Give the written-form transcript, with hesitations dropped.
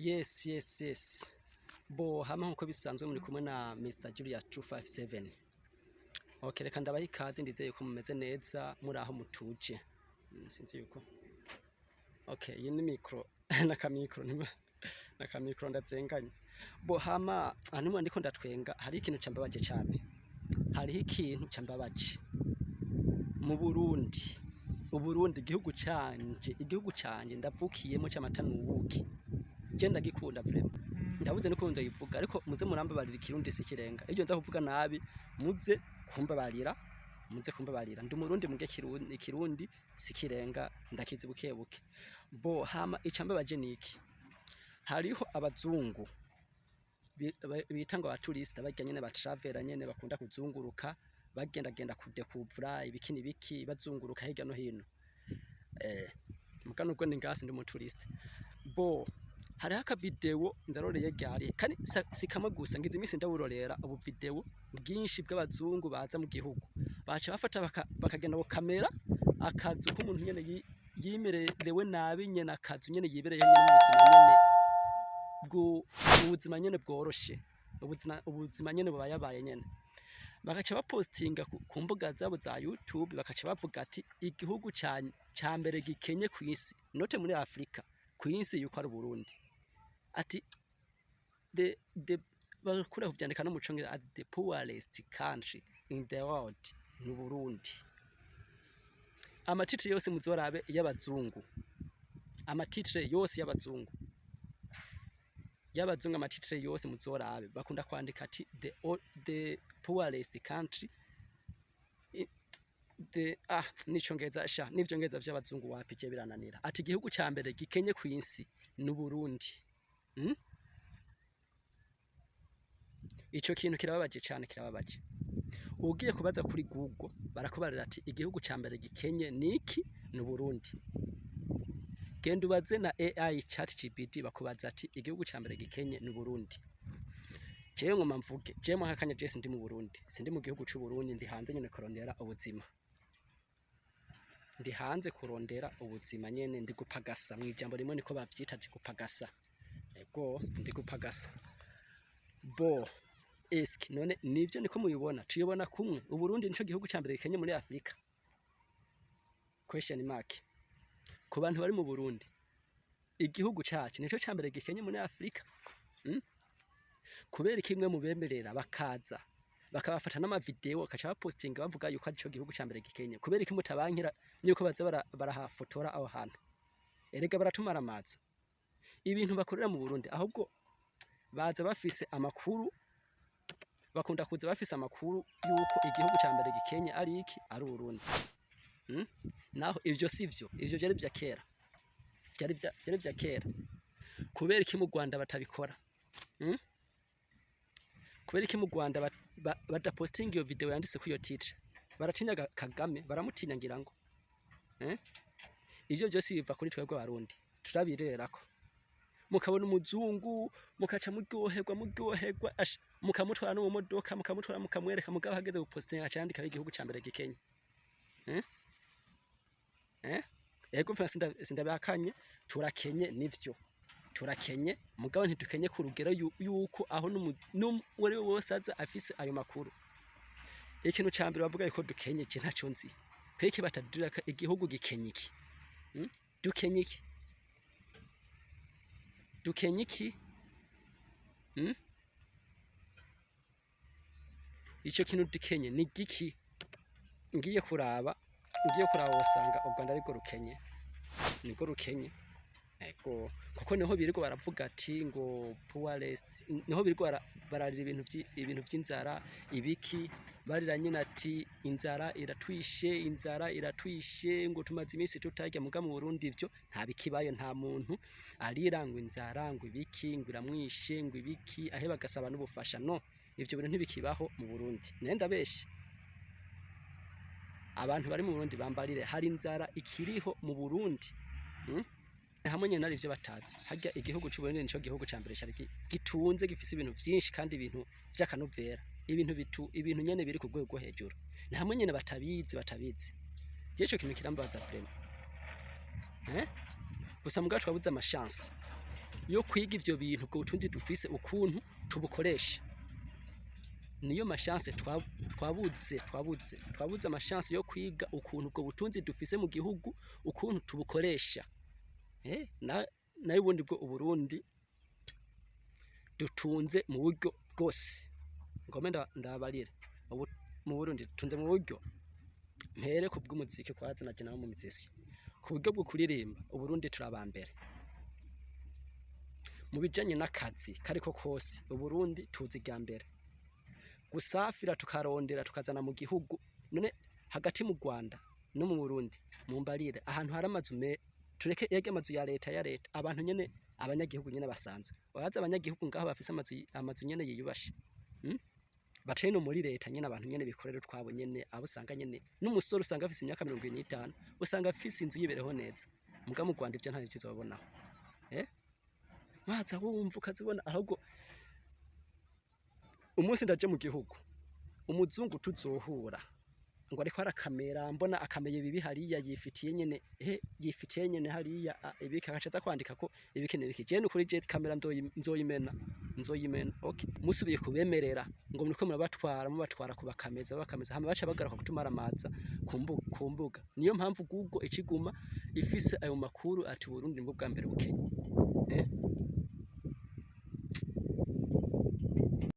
Yes. Bo hamwe nkuko bisanzwe muri kumwe na Mr. Julius 257. Okay, reka ndabaha ikaze, ndizeye ko mumeze neza muri aho mutuje. Sinzi yuko. Okay, iyi ni micro naka micro nima naka micro ndazenganye. Bo hama hanyuma ndiko ndatwenga, hari ikintu cambabaje cyane. Hariho ikintu cambabaje. Mu Burundi, Uburundi igihugu canje ndavukiyemo c'amata n'ubuki. Je ndagikunda vraiment. Ndabuze n'ukuntu ndayivuga, ariko muze murambabarira, Ikirundi si ikirenga. Iyo nza kuvuga nabi muze kumbabarira, muze kumbabarira. Ndi Umurundi muge Kirundi, Ikirundi si ikirenga, ndakizi buke buke. Bo hama icambabaje niki? Hariho abazungu bita ngo abaturiste, barya nyene ba traveler nyene bakunda kuzunguruka, bagendagenda kudekuvura ibiki n'ibiki, bazunguruka hirya no hino. Muga nubwo ni ngasi ndi umuturiste. Bo hariho aka video ndaroreye ryari kandi si kamwe gusa, ngize iminsi ndawurorera ubu video bwinshi bw'abazungu baza mu gihugu, baca bafata bakagenda gukamera akazu k'umuntu nyene yimerewe nabi nyene, akazu nyene yibereye nyene mu buzima nyene ubuzima nyene bworoshe, ubuzima nyene bubayabaye nyene, bagaca bapostinga ku mbuga zabo za YouTube, bakaca bavuga ati igihugu ca mbere gikenye kw'isi, note muri Afrika, kw'isi, yuko ari Uburundi. Ati the bakunda kuvyandika no mu Congereza ati "the poorest country in the world" ni Uburundi. Ama titre yose muzorabe y'abazungu, ama titre yose y'abazungu, ama titre yose muzorabe bakunda kwandika ati the poorest country the n'icongereza sha, n'ivyongereza vy'abazungu wapi, je birananira. Ati igihugu ca mbere gikenye kw'isi ni Uburundi. Ico kintu kirababaje cane, kirababaje. Ugiye kubaza kuri Google barakubarira ati igihugu ca mbere gikenye niki? Ni Uburundi. Genda ubaze na AI ChatGPT, bakubaza ati igihugu ca mbere gikenye ni Uburundi. Jewe ngoma mvuge, jewe mu akanya je sindi mu Burundi, sindi mu gihugu c'u Burundi, ndi hanze nyene kurondera ubuzima. Ndi hanze kurondera ubuzima nyene, ndi gupagasa, mw'ijambo rimwe niko bavyita, ati gupagasa. Ego, ndi gupagasa. Bo eske none nivyo niko mubibona? Tuyibona kumwe? Uburundi nico gihugu ca mbere gikenye muri Afrika? Question mark. Ku bantu bari mu Burundi, igihugu cacu nico ca mbere gikenye muri Afrika? Kubera kimwe mu bemerera bakaza bakabafata n'amavideo, bakaca bapostinga bavuga yuko arico gihugu ca mbere gikenye, kubera iki mutabankira yuko baza barahafotora aho hantu? Erega baratumaramaza ibintu bakorera mu Burundi. Ahubwo baza bafise amakuru, bakunda kuza bafise amakuru yuko igihugu ca mbere gikenye ari iki? Ari Uburundi. Naho ivyo sivyo, ivyo vyari vya kera, vyari vya kera. Kubera iki mu Rwanda batabikora? Kubera iki mu Rwanda badapostinga iyo video yanditse kuri iyo titre? Baratinya Kagame, baramutinya ngira ngo. Eh? Ivyo vyose biva kuri twebwe Abarundi, turabirerako. Mukabona umuzungu mukaca muryoherwa, muryoherwa, asha, mukamutwara no mu modoka, mukamutwara mukamwereka, mugabo hageze gupostinga aca yandika igihugu ca mbere gikenye. Eh? Eh? Ego sindabihakanye, turakenye nivyo. Turakenye, mugabo ntidukenye ku rugero yuko aho n'uwari we wese aza afise ayo makuru. Ikintu ca mbere bavuga yuko dukenye, je ntaco nzi. Kweki batadurira ko igihugu gikenye iki? Dukenye iki? Dukenye iki? Ico kintu dukenye ni giki? Ngiye kuraba wosanga u Rwanda arirwo rukenye, nirwo rukenye. Ego, kuko niho birirwa baravuga ati ngo poorest, niho birirwa bararira ibintu vy'inzara, ibiki, barira nyine ati inzara iratwishe, inzara iratwishe, ngo tumaze iminsi tutarya. Muga mu Burundi ivyo nta bikibayo, nta muntu arira ngo inzara, ngo ibiki, ngo iramwishe, ngo ibiki, ahe bagasaba n'ubufasha. No ivyo bintu ntibikibaho mu Burundi. Naye ndabeshe? Abantu bari mu Burundi bambarire, hari inzara ikiriho mu Burundi? Hamwe nyene ari ivyo batazi. Harya igihugu c'u Burundi nico gihugu ca mbere cari gitunze, gifise ibintu vyinshi kandi ibintu vy'akanovera, ibintu nyene biri ku rwego rwo hejuru. Ni hamwe nyene batabizi, batabizi. Jewe ico kintu kirambabaza vraiment. Eh? Gusa mugabo twabuze ama chance. yo kwiga ivyo bintu, ubwo butunzi dufise ukuntu tubukoresha. Niyo ma chance twabuze ama chance yo kwiga ukuntu ubwo butunzi dufise mu gihugu ukuntu tubukoresha. Nayo ubundi bwo Uburundi dutunze mu buryo bwose. Ngome ndabarire mu Burundi dutunze mu buryo, mpere ku bw'umuziki, kwaza naje nawe mu miziki, ku buryo bwo kuririmba Uburundi turabambere. Mu bijanye n'akazi kariko kose Uburundi tuzi irya mbere. Gusafira tukarondera tukazana mu gihugu. None hagati mu Rwanda no mu Burundi, mumbarire ahantu hari amazu me tureke yarya amazu ya leta, abantu nyene, abanyagihugu nyene basanzwe baraza, abanyagihugu ngaho bafise amazu nyene yiyubashe, Batari no muri leta nyene, abantu nyene bikorera utwabo nyene, abo usanga nyene n'umusore usanga afise imyaka 75, usanga afise inzu yibereho neza. Muga mu Rwanda ivyo nta vyo uzobonaho. Waza wumva ukazibona. Ahubwo umunsi ndaje mu gihugu, umuzungu tuzohura ngo ariko arakamera, mbona akameye bibi hariya yifitiye nyene, yifitiye nyene hariya ibiki, agaca aza kwandika ko ibiki n'ibiki. Je nukuri je kamera nzoyimena, nzoyimena. Okay, musubiye kubemerera ngo muriko murabatwara, mubatwara kubakameza, bakameza, hama baca bagaruka kutumaramaza ku mbuga. Niyo mpamvu Google ikiguma ifise ayo makuru ati Burundi nibwo bwa mbere bukenye.